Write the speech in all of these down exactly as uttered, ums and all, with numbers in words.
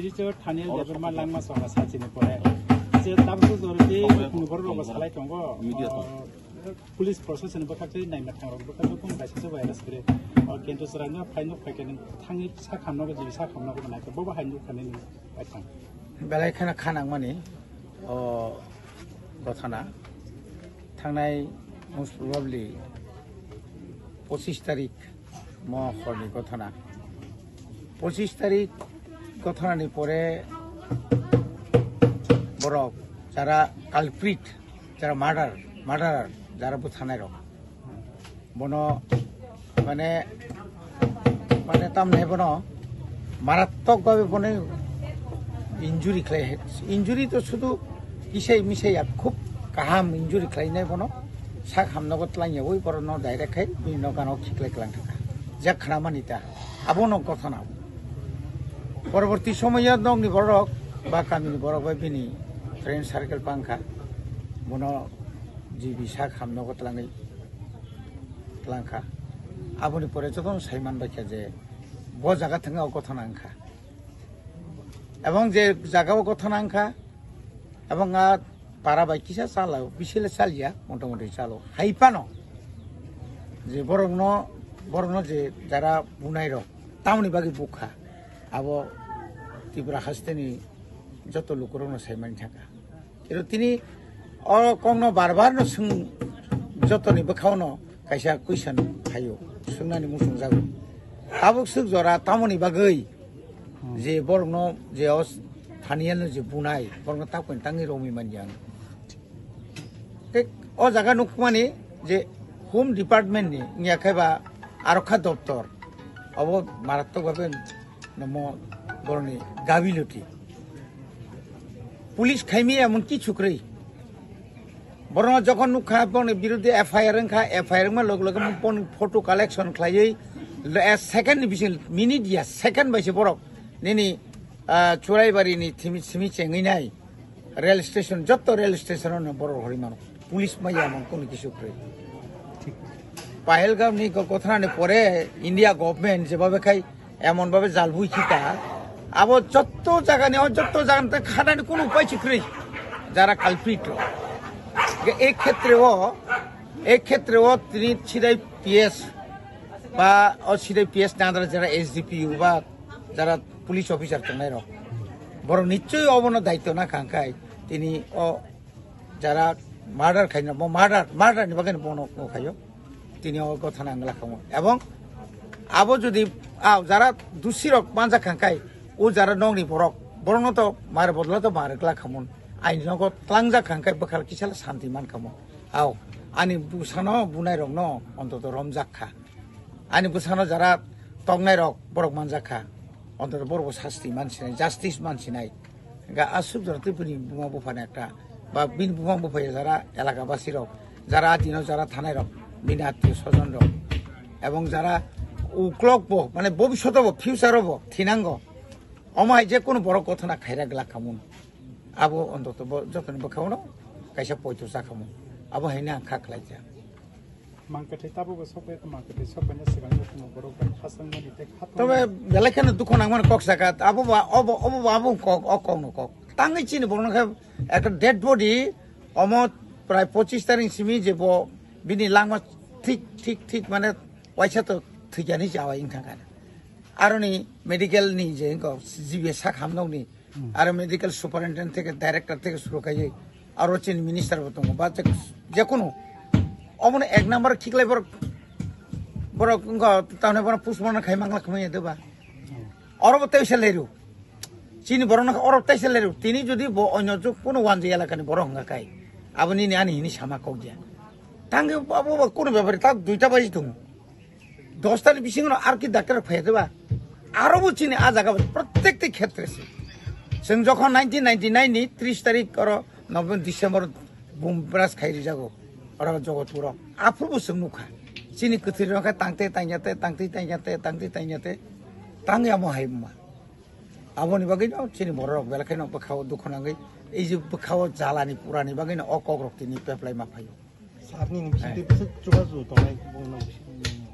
Teacher Thaniel Debbarma langma songma sachini pore. Je tabuk jor je khunu borok rok salai tongo. Media tong. Police procession bwkhak je naima thang rok bwkhak je khum kaisa se virus kre. O kintu srangno phaino phaikani thangi sa khamno je sa khamno ko nai ko bo hai nuk khani ni bai thang. Belai khana khanang mani o gothana thangnai most probably pochis tarik mo horni gothana. Pochis tarik gothanani pore borok jara culprit, jara murder, murderer, jara buthanai rok. Bono mane, mane tamne bono marattok babe bono injury khlai, injury to sudu kisai misai ya khub kaham injury khlainai bono sak hamnogo twlangya ui borokno direct khai bini nokano khiklai klang thangkha. Jak khna mani ta abono gothana. Poroborti somoyo nokni borok ba kamini borok bai bini friend circle pangkha, bono G B sak hamnogo twlangwi twlangkha. Aboni pore jotono saiman baikha je bo jaga thangwi o gothana wngkha. Ebong je jaga o gothana wngkha, ebong a para bai kisa chala, bisile chalya, motamoti chalo. Hai phano je borokno, borokno je jara bunai rok, tamoni bagwi bukha, abo Tripura hasteni joto lukurokno saimani thangkha. Kiro tini o kokno bar bar no swng jotoni bwkhao no kaisa question phaio, swngnani muchung jago. Tabuk swk jora tamoni bagwi je borokno je o Thaniel no je bunai, borokno tak pen tangwi romwi manya ang. Tei o jaga nukmani je Home Department ni wngya khe ba Arokha Doptor, obo marattok babe nomo borokni gabiloti. Police khaimi emon kichu kwrwi. Borokno jokhon nukha, borokni biruddhe F I R wngkha, F I R wngma loge loge borokni photo collection khlaiwi, le-, second ni bising, minute ya, second bai se borok nini, ah, Churaibarini thimi, simi chengwi nai. Rail station, jotto rail station ono borok hori mano. Police maya mon kono kisu kwrwi. Pahalgam ni go-, gothanani pore India government jebabe khai emon babe jalbui khita, abo jotto jaga ni, o jotto jaga ni khanani kono upai si kwrwi. Jara culprit rok. Ge ek khetre o, ek khetre o tini sidai P S ba o sidai P S ni under jara S D P O ba jara police officer tongnai rok. Borok nichoi obono daityo na khangkhai tini o jara murder khaina, bo murder, murder ni bagwi bono khayo. Tini o gothana ang lakhango. Ebong abo jodi, ah, jara dusi rok manja khangkhai, o jara nokni borok, borokno to mare bodolo to mare glak khamon. Aini nogo tlangjak khangkhai bwkhal kisala santi man khamon. Ao, ani bwsano bunai rokno ontoto romjak kha. Ani bwsano jara toknai rok borok manjak kha. Ontoto borok bo sasti mansinai, justice mansinai. Ga aswk jora tei bini buma buphani ekta, ba bini buma buphai jara elaka basi rok, jara atino jara thanai rok, bini attiyo sojon rok, ebong jara uklok bo, mane bobishoto bo, future o bo thinango. Omo hai je kono borok gothana khaira glak khamun. Abo ontoto bo jotoni bwkhao no kaisa poito cha khamun. Abo haino ang kha khlai kha. Mangkwthwi tabukbo sokbai, mangkwthwi sokbaini swkang nukhungno borok bai khasangmani tei khatungmani. Tobe belai kheno dukhu nangmani kok saka, abo ba, obo, obo ba, abo kok, o kokno kok. Tangwi chini borokno khe ekta dead body, omo prai pochis tarik simi je bo bini langma thik, thik, thik mane waisa to thwikyani chawa wngthangkha. Aroni medical ni je wngkha, G B sak hamnokni, aro medical superintendent theke director theke suru kaiwi, aro chini minister bo tongo, ba je, jekunu omono ek number khiklai borok, borok wngkha tamni borok postmortem khai mangla khmai de ba. Oro bo teisa leru. Chini borok no oro teisa leru. Tini jodi bo onyo juk kuno wanji elaka ni borok wngkha kai, abo nini ani hini sama kok ya. Tangwi abo bo kuno bepari tak duita baji tongo. Dostani bisingo ar ki daktar phai de ba. Aro bo chini a jaga bo prottek ti khetre se. Chwng jokhon nineteen ninety-nine ni tris tarik oro November, December bum bras khai rijago. Oro Jogotpuro. Aphuru bo chwng nukha. Chini kwthwi rok khe tangte tangyate, tangte tangyate, tangte tangyate. Tangya mo hai ma. Aboni bagwi no chini borok belai kheno bwkhao dukhu nangwi. Ei je bwkhao jalani purani bagwi no o kok rok tini peplai ma phaio. Sir, nini bisingtwi bwswk chubachu tongnai bongno bising.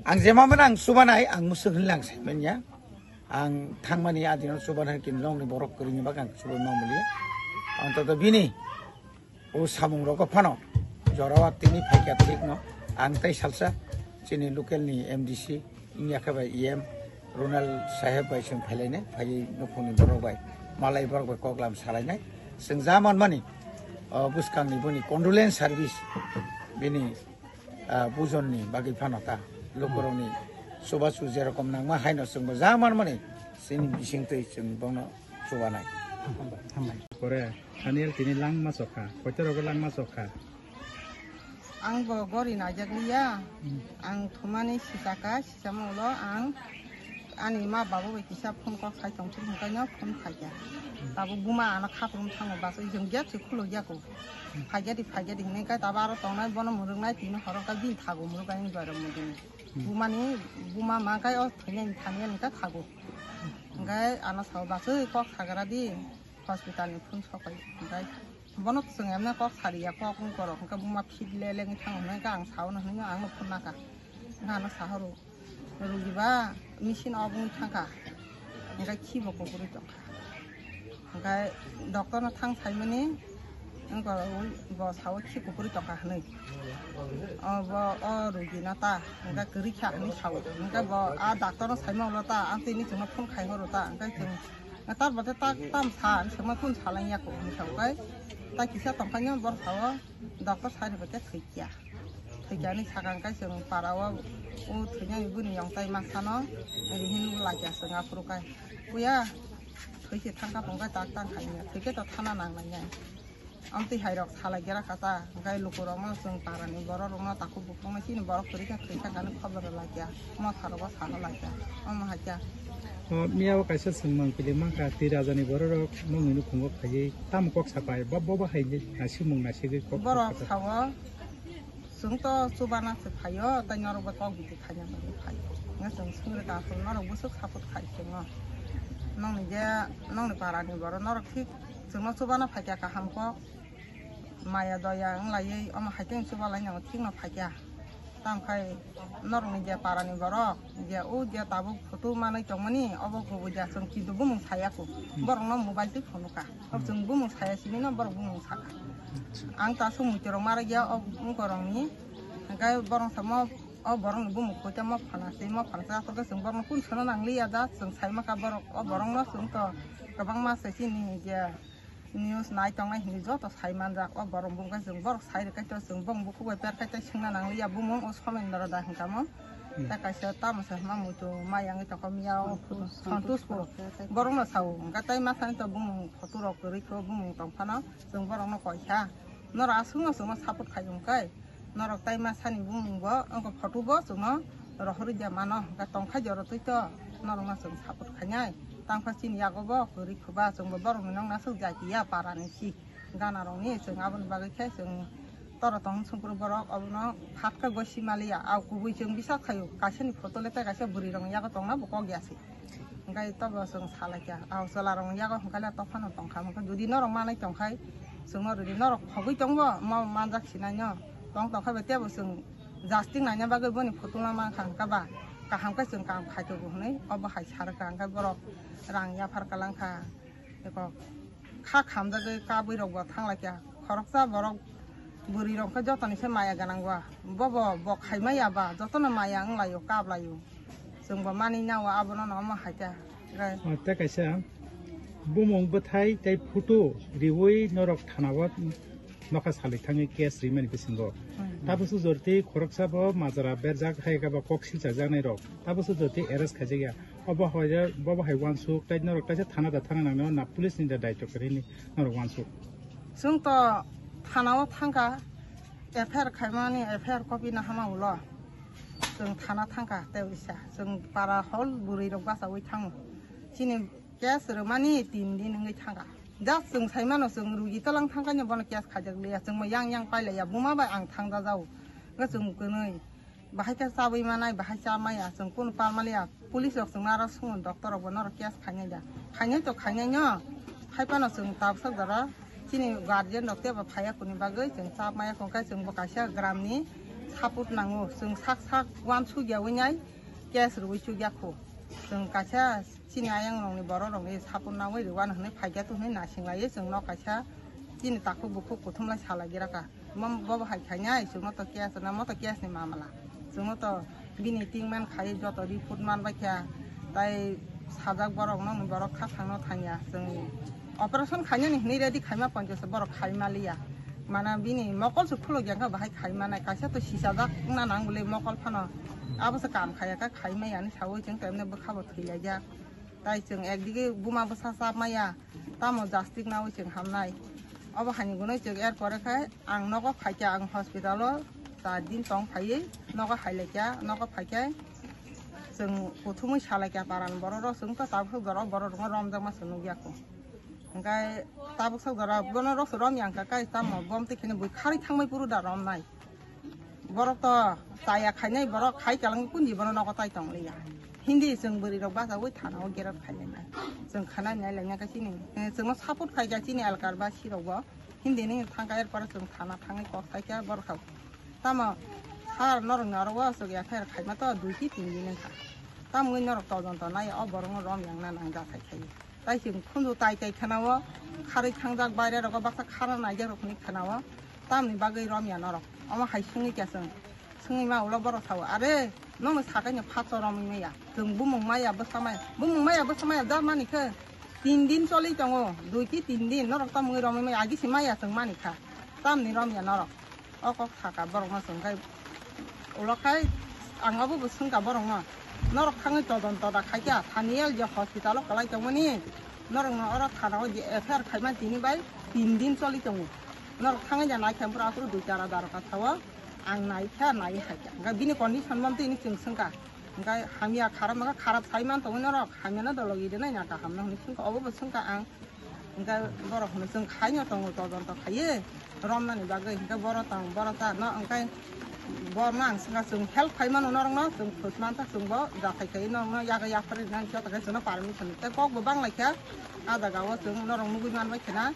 Ang jema mano ang chubanai, ang mwswk hinwi lang saimanya. Ang thangmani adino chuban hai kin longni borok kwrwini bagwi ang chubai ma mulia. Antoto bini o samung rogo phano jorao tini phaikha thikno ang tei salsa chini local ni M D C wngya khe bai E M Ronald saheb bai chwng phailainai, phaiwi nukhungni borok bai malai borok bai koklam salainai. Chwng ja manmani o bwskangni boni condolence service bini ah, bujonni bagwi phano ta lukurokni chubachu jerokom nangma haino chwngbo ja manmani chini bisingtwi chwng bono chubanai. Pore Daniel tini langma chokha, koitorogo langma chokha. Ang bo gori naijak liya, ang thumani sisaka, sisama ulo ang ani ma babu bai kisa phone kok sai tong thung kaino phone khaikha. Tabuk buma ano khaprum thango baso jeng gate se khuluk yaku. Phaikya di, phaikya di hinwi khe tabo aro tongnai bono mwrwknai tini horo khe bini thago mwrwk ani dwaro mwdini. Bumani buma ma khe o thwinai thani ani khe thago. Hwnkhe ano sao bachwi kok sagra di hospital ni phone sokai. Hwnkhe bono chwng emne kok sariya kok wng korok hwnkhe buma fit le lengwi thango hwnkhe ang sao no hwnwi ang no phone naka. Hwnkhe ano sahoro. Rugi ba machine off wng thangkha, hwnkhe khibo kuphurwi tongkha. Hwnkhe doctor no thang saimani, wngkha bo sao khi kuphurwi tongkha hwnwi. O bo o rugi no ta, hwnkhe kwrwi kha hwnwi sao. Hwnkhe bo a doctor no saima ulo ta, ang tini chwngno phone khai horo ta, hwnkhe chwng tar bate ta tam sa, hwnwi swngma phone salai ya kho, hwnwi sao khe ta kisa tongkha nw bor sao. Doctor sari bai khe thwikya. Thwikya ni sakang kai chwng para o u thwinani buni yong tai ma sano. Ri hin u laikya chwng aphuru kai. Puya thwikhe thangka phung kai tak tang khai ya. Thwikhe to thana nang nai ya. Amtwi hai rok salai gera kata. Hwnkhe luku rok no chwng para ni borok rok no takhuk bukhuk no chini borok kwrwi khe thwikha kani khobor rw laikya. Motha rogo sano laikya, omo haikya. O, miyao kaisa swngmang kilimang kha, twi rajani bororok nokni nukhungo phaiwi tamo kok sapai, bo, bo bahai ni nasimung nasigwi kok Borok sapai. Sao, chwng to chubana se phaio, tei norok bo kok biti khaina bagwi phaio. Nga chwng swngri ta phuru norok bwswk support khai chwngno. Nokni je, nokni parani borok norok thik chwngno chubana phaikha kaham kok. Maya doya wng laiwi omo hai khe chuba lai nango, thikno phaikha. Tamo khai norokni je parani borok, je o je tabuk photo manwi tongmani, obo kubui ja, chwng kintu bumung saya kho. Borokno mobile twi phunukha. Chwng bumung saya simi no borok bumung sakha. Ang ta aswk muitu rok ma rwkya o wngkorokni. Hwnkhe borok samo o borokni bumung koi tamo phana se, mo phana se aswk khe chwng borokno kun sono nangliya da, chwng sai maka borok, o borokno chwng to kwbangma se chini je news nai tongnai hinwi joto sai manjak. O borok bumung khe chwng borok sai rwkhe to chwng bumung bukhuk bai per khai tei swngna nangliya bumung o Somendra da hwnkha mo. Hmm. Tei kaisa tamo se hwnma muitu mai yangwi tongkha miya o Santosh Santosh Pur. Pur. Borokno sao hwnkha tei masani to bumung photo rok kwrwi kho bumung tongphano chwng borokno koi kha. Norok aswkno chwngno support khai wngkhe. Norok tai ma sani bumung bo, wngkha photo bo chwngno rohorwi de mano, hwnkhe tongkha joro twi to norokno chwng support khainai. Tangkha chini yago bo kwrwi khuba chwngbo borokni nokna swk jatiya parani si gana rokni chwng aboni bagwi khe chwng toro tong sungkru borok obono phatka goi si maliya. Au kubui chwng bisa khaio kaisani photo le tei kaisa bwrwi rokni yago tongna bo kok ya se. Hwnkhe tobo chwng salaikha, "Ao, chwlarokni yago hwnkhe le tophano tongkha, hwnkhe jodi norok manwi tongkhai, chwngno rwdi, norok khogwi tongbo, ma manjak sinai no, tong tongkhai bai teibo chwng jasting naina bagwi boni photo no mankha, hwnkhe ba kaham khe chwng kaham khaitogo," hwnwi obo hai sa rwkha. Hwnkhe borok rang yaphar kalangkha, eko kha khamjagwi kabwi rokbo thanglaikha, khoroksa borok bwrwi rok khe jotoni se maya gwnang ba, bobo bo khaimaya ba, jotono maya wnglaio, kaplaio. Chwngbo manwi nao abono no omo hai khe. Rai. O, tei kaisa bumung bwthai tei photo riwi norok thanao nokha salwi thangwi case rimani bisingo. Hmm. Tabukso jorti khoroksa bo majra berjak hai khe bo kok silchajaknai rok. Tabukso jorti arrest khaijakya. Obo hai, bobo hai uansuk tei norok kaisa thana da thana nangno na police ni da daityo kwrwini norok uansuk. Chwng to thanao thangkha, F I R khaimani F I R copy no hama ulo. Chwng thana thangkha tei uisa. Chwng para hol bwrwi rok bachaui thango. Chini case rwmani tin din wngwi thangkha. Just chwng saimano chwng rugi tolang thangkha no bono case khaijak liya. Chwngbo yang yang pailaiya. Buma bai ang thangda jao. Hwnkhe chwng kwnwi. Bahai khe chabwi manai, bahai cha maya. Chwng kunu pal maliya. Police rok chwngno aro swngo, doctor rokbo norok case khainai da? Khainai to khainai no. Hai phano chwng tabsak jora chini guardian rok teibo phaiya kuni bagwi chwng chap maya kho, hwnkhe chwngbo kaisa gram ni support nango. Chwng sak sak uansuk ya winai case rwui chuk ya kho. Chwng kaisa chini ayang rokni borok rokni support nangwi rwano hwnwi phaikya to hwnwi naising laiwi chwng nok kaisa chini takhuk bukhuk kuthumlai salai gira ka. Mom bobo hai khainai chwngno to case na mo to case ni mamala. Chwngno to bini ting man khai joto report man bai kha tai sajak borok no borok kha thangno thangya chwng operation khainani hwnwi ready khaima ponchas borok khai maliya. Mana bini mokol se khuluk ya kha bahai khai manai kaisa to sisajak na nang bole mokol phano abo se kam khaya kha khai mai ani sawi chwng temne bwkha bo thwi lai ya. Tai chwng ekdige buma bwsa chap maya, tamo jastik nawi chwng hamnai. Obo hani gunoi chwng er pore khai ang nogo phaikha, ang hospital o char din tong phaiwi nogo hai laikha, nogo phaikha chwng kuthumwi salaikha paran borok rok, chwng to tabuk borok, borok rokno romjakma chwng nukya kho. Hwnkhe tabuk sok jora bono rok se romya wngkha, kai tamo bom twi kheno bui kharwi thangmai phuru da romnai. Borok to chaya khainai, borok khai kalang kunji bono nogo tai tong liya. Hindi chwng bwrwi rok bachaui thana o gerot khai lainai. Chwng khanai nai lainai khe chini, eh, chwngno support khai kha chini elkar ba sirok bo. Hindi ni thangkha er pore chwng thana thangwi kok khai kha borok rok. Tamo sir norok ni oro o chwk F I R khaima to dui ki tin din wngkha. Tamoni norok todonto nai o borok no romya wngna nang jathai khai. Tai chwng khunju tai tai khana o kharwi thangjak baire rogo baksa khana naijak rok hinwi khana o. Tamni bagwi romya norok. Omo hai swngwi kha chwng. Swngwi ma ulo borok sao, "Are, nokni sakai ni phatso romwi maya. Chwng bumung maya bwsa maya. Bumung maya bwsa maya ja mani khe tin din choli tongo. Dui ki tin din norok tamo wngwi romwi maya. Agi se maya chwng mani kha. Tamni romya norok." O kok saka borokno chwng khe ulo khai ang obo bo swngkha borokno. Norok thangwi todonto da khaikha. Thani L J hospital o kwlai tongmani. Norokno oro thana o je F I R khaima tini bai tin din choli tongo. Norok thangwi ja naikha, phuru aphuru dui tara daroka sao ang naikha, naiwi haikha. Hwnkhe bini condition bo tini chwng swngkha. Hwnkhe hamya kharap, hwnkhe kharap sai man tongwi norok hamyano dologi rwnai na kaham no hwnwi swngkha, obo bo swngkha ang. Hwnkhe borok hwnwi chwng khaino tongo, todonto khaiwi romnani bagwi. Hwnkhe boro tong, boro cha no, hwnkhe borno ang swngkha, chwng help khai mano norokno, chwng khwj mantha, chwngbo jathai khaiwi norokno yago yaphar rinani joto khe chwngno permission tei kokbo bang laikha. A jaga o chwng norok nugwi manbai khena.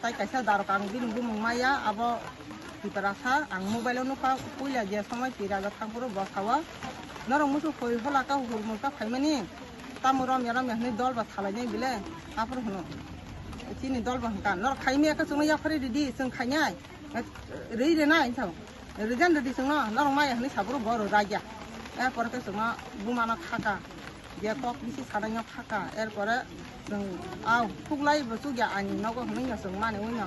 Tai kaisa darok ang bini bumung maya, abo Tiprasa, ang mobile o nukha, puila je somoi twi raja thangphuru bwsao. Norok musu koi hola ka hurmur ka phaimani, tamo romya romya hwnwi dol ba salainai bile, aphuru hwno. Chini dol ba hwnkha, norok khaimaya khe chwngno yaphari ridi, chwng khainai. Rwi rwnai hinsa. Rwjan rwdi chwngno, norok maya hwnwi saphuru bo rwjakya. Erpore khe chwngno bumano khaka. Je kok bisi sanai no khaka. Erpore chwng, au, thuklai bo chukya ani nogo hwnwi no chwng mani wi no.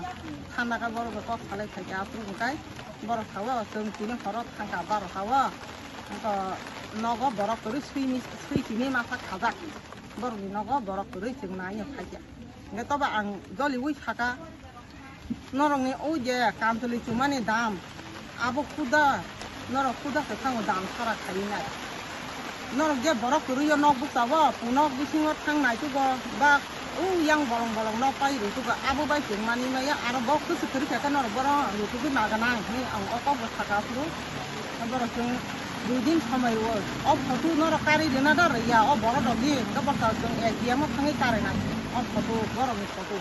Thanda khe borok bo kok salai phaikha aphuru hwnkhe borok sao chwng tini horo thangkha baro sao. Nogo borok kwrwi swi ni, swi simi masa khajak. Borokni nogo borok kwrwi chwng nai no phaikha. Hwnkhe tobo ang joliui saka. Norokni o je kantuli chumani dam, abo khuda, norok khuda se thango dam sara khainai. Norok je borok kwrwi o nok bwsao, punok bisingo thang naitugo, ba o yang bolong bolong nok pai rwitugo, abo bai chwng mani maya, aro bo kwswk kwrwi khe norok bono rwtugwi maganang hinwi ang o kok bo saka phuru. Borok chwng dui din somai o, o photo norok karwi rwna da rwya, o borok rok di, hwnkhe bo chwng S D M o thangwi karwi nai, o photo, borokni photo.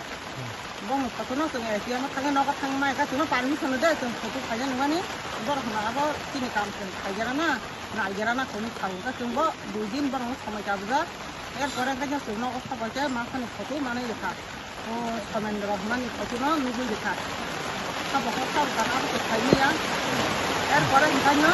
Bongni photo no chwng S D M o thangwi nogo thangwi mai kha chwngno permission rwdi, chwng photo khaina nungmani borok hwnna abo chini kam chwng khaigera na, naigera na chwngno sao wngkha chwngbo dui din borokno somoi kabujak. Erpore hwnkhe chwng nogo sabai khe masani photo manwi rwkha. O Somendro hwnmani photo no nugwi rwkha. Sabo khe sabo kha abo khe khaimaya. Erpore hwnkhe no